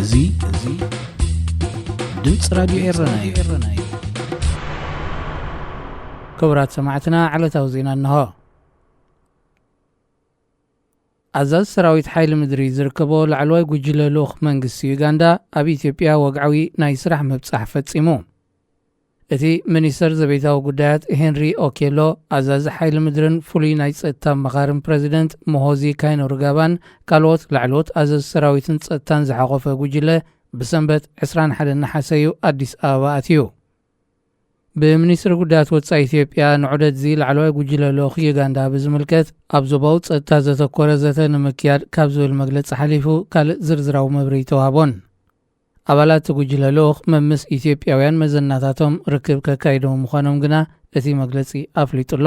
እዚ እዚ ድምፂ ራዲዮ ኤረና እዩ። ክቡራት ሰማዕትና፣ ዕለታዊ ዜና እንሆ። ኣዛዚ ሰራዊት ሓይሊ ምድሪ ዝርከቦ ላዕለዋይ ጉጅለ ልኡኽ መንግስቲ ዩጋንዳ ኣብ ኢትዮጵያ ወግዓዊ ናይ ስራሕ ምብጻሕ ፈጺሙ። እቲ ሚኒስተር ዘቤታዊ ጉዳያት ሄንሪ ኦኬሎ፣ ኣዛዚ ሓይሊ ምድርን ፍሉይ ናይ ጸጥታ ኣማኻርን ፕረዚደንት ሞሆዚ ካይኖሩጋባን ካልኦት ላዕለዎት ኣዘዝቲ ሰራዊትን ጸጥታን ዝሓቖፈ ጉጅለ ብሰንበት ዕስራን ሓደን ነሓሰ እዩ ኣዲስ ኣበባ ኣትዩ። ብሚኒስትሪ ጉዳያት ወጻኢ ኢትዮጵያ ንዑደት'ዚ ላዕለዋይ ጉጅለ ልኡኽ ዩጋንዳ ብዝምልከት፣ ኣብ ዞባዊ ጸጥታ ዘተኮረ ዘተ ንምክያድ ካብ ዝብል መግለጺ ሓሊፉ ካልእ ዝርዝራዊ መብርሂ ተዋህቦን። ኣባላት እቲ ጉጅለ ልኡኽ መምስ ኢትዮጵያውያን መዘናታቶም ርክብ ከካይዱ ምዃኖም ግና እቲ መግለጺ ኣፍሊጡ ኣሎ።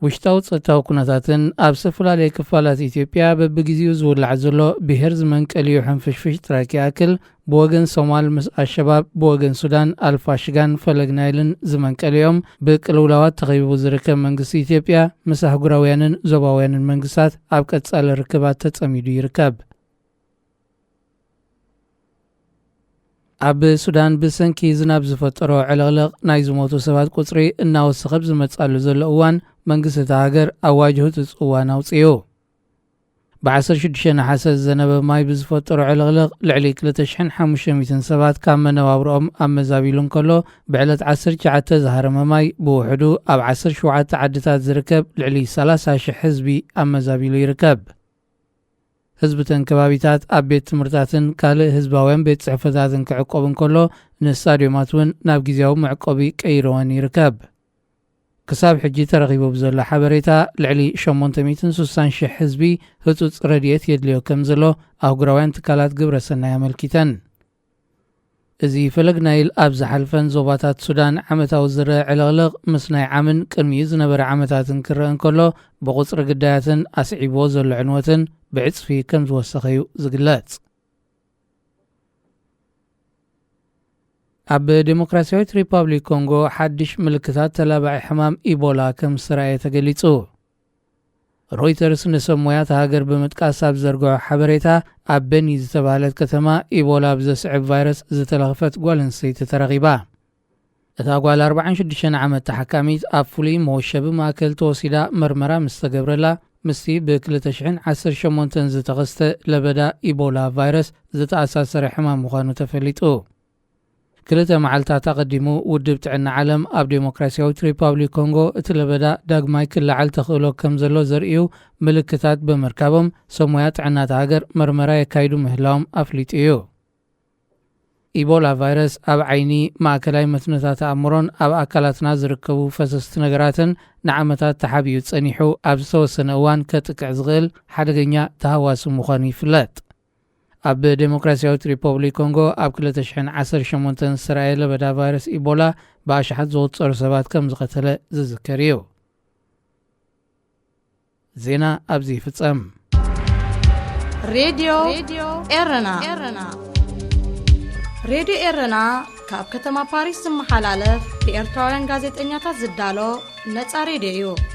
ውሽጣዊ ጸጥታዊ ኩነታትን ኣብ ዝተፈላለየ ክፋላት ኢትዮጵያ በብግዜኡ ዝውላዕ ዘሎ ብሄር ዝመንቀልዩ ሕንፍሽፍሽ ጥራይ ከይኣክል፣ ብወገን ሶማል ምስ ኣሸባብ፣ ብወገን ሱዳን ኣልፋሽጋን ፈለግ ናይልን ዝመንቀልዮም ብቅልውላዋት ተኸቢቡ ዝርከብ መንግስቲ ኢትዮጵያ፣ ምስ ኣህጉራውያንን ዞባውያንን መንግስታት ኣብ ቀጻሊ ርክባት ተጸሚዱ ይርከብ። ኣብ ሱዳን ብሰንኪ ዝናብ ዝፈጠሮ ዕልቕልቕ ናይ ዝሞቱ ሰባት ቁጽሪ እናወሰኸ ብዝመጻሉ ዘሎ እዋን፣ መንግስቲ እታ ሃገር ኣዋጅ ህጹጽ እዋን ኣውጺኡ። ብ ዓሰርተ ሽዱሽተ ነሓሰ ዝዘነበ ማይ ብዝፈጠሮ ዕልቕልቕ ልዕሊ ክልተ ሽሕን ሓሙሽተ ሚእትን ሰባት ካብ መነባብሮኦም ኣመዛቢሉ እንከሎ፣ ብዕለት ዓሰርተ ትሽዓተ ዝሃረመ ማይ ብውሕዱ ኣብ ዓሰርተ ሸውዓተ ዓድታት ዝርከብ ልዕሊ ሰላሳ ሽሕ ህዝቢ ኣመዛቢሉ ይርከብ። ህዝቢ እተን ከባቢታት ኣብ ቤት ትምህርታትን ካልእ ህዝባውያን ቤት ጽሕፈታትን ክዕቆብ እንከሎ፣ ንስታድዮማት እውን ናብ ግዜያዊ መዕቆቢ ቀይርወን ይርከብ። ክሳብ ሕጂ ተረኺቡ ብዘሎ ሓበሬታ፣ ልዕሊ ሸሞንተ ሚእትን ስሳን ሽሕ ህዝቢ ህጹጽ ረድኤት የድልዮ ከም ዘሎ ኣህጉራውያን ትካላት ግብረ ሰናይ ኣመልኪተን። እዚ ፈለግ ናይል ኣብ ዝሓልፈን ዞባታት ሱዳን ዓመታዊ ዝረአ ዕልቕልቕ ምስ ናይ ዓምን ቅድሚኡ ዝነበረ ዓመታትን ክረአ እንከሎ፣ ብቑጽሪ ግዳያትን ኣስዒብዎ ዘሎ ዕንወትን ብዕጽፊ ከም ዝወሰኸ እዩ ዝግለጽ። ኣብ ዴሞክራሲያዊት ሪፓብሊክ ኮንጎ ሓድሽ ምልክታት ተላባዒ ሕማም ኢቦላ ከም ዝተራእየ ተገሊጹ። ሮይተርስ ንሰብ ሞያ እታ ሃገር ብምጥቃስ ኣብ ዘርግሖ ሓበሬታ፣ ኣብ በኒ ዝተባህለት ከተማ ኢቦላ ብዘስዕብ ቫይረስ ዝተለኽፈት ጓል ኣንስተይቲ ተረኺባ። እታ ጓል ኣርባዓን ሽዱሽተን ዓመት ተሓካሚት ኣብ ፍሉይ መወሸቢ ማእከል ተወሲዳ መርመራ ምስ ተገብረላ፣ ምስቲ ብ ክልተ ሽሕን ዓሰርተ ሸሞንተን ዝተኸስተ ለበዳ ኢቦላ ቫይረስ ዝተኣሳሰረ ሕማም ምዃኑ ተፈሊጡ። ክልተ መዓልታት ኣቐዲሙ፣ ውድብ ጥዕና ዓለም ኣብ ዴሞክራሲያዊት ሪፓብሊክ ኮንጎ እቲ ለበዳ ዳግማይ ክለዓል ተኽእሎ ከም ዘሎ ዘርእዩ ምልክታት ብምርካቦም፣ ሰብ ሞያ ጥዕና እታ ሃገር መርመራ የካይዱ ምህላዎም ኣፍሊጡ እዩ። ኢቦላ ቫይረስ ኣብ ዓይኒ፣ ማእከላይ መትንታት ኣእምሮን ኣብ ኣካላትና ዝርከቡ ፈሰስቲ ነገራትን ንዓመታት ተሓቢኡ ጸኒሑ፣ ኣብ ዝተወሰነ እዋን ከጥቅዕ ዝኽእል ሓደገኛ ተሃዋሲ ምዃኑ ይፍለጥ። ኣብ ዴሞክራሲያዊት ሪፐብሊክ ኮንጎ ኣብ ክልተ ሽሕን ዓሰርተ ሸሞንተን ዝተራእየ ለበዳ ቫይረስ ኢቦላ ብኣሽሓት ዝቑጸሩ ሰባት ከም ዝቐተለ ዝዝከር እዩ። ዜና ኣብዚ ይፍጸም። ሬድዮ ኤረና። ሬድዮ ኤረና ካብ ከተማ ፓሪስ ዝመሓላለፍ ብኤርትራውያን ጋዜጠኛታት ዝዳሎ ነጻ ሬድዮ እዩ።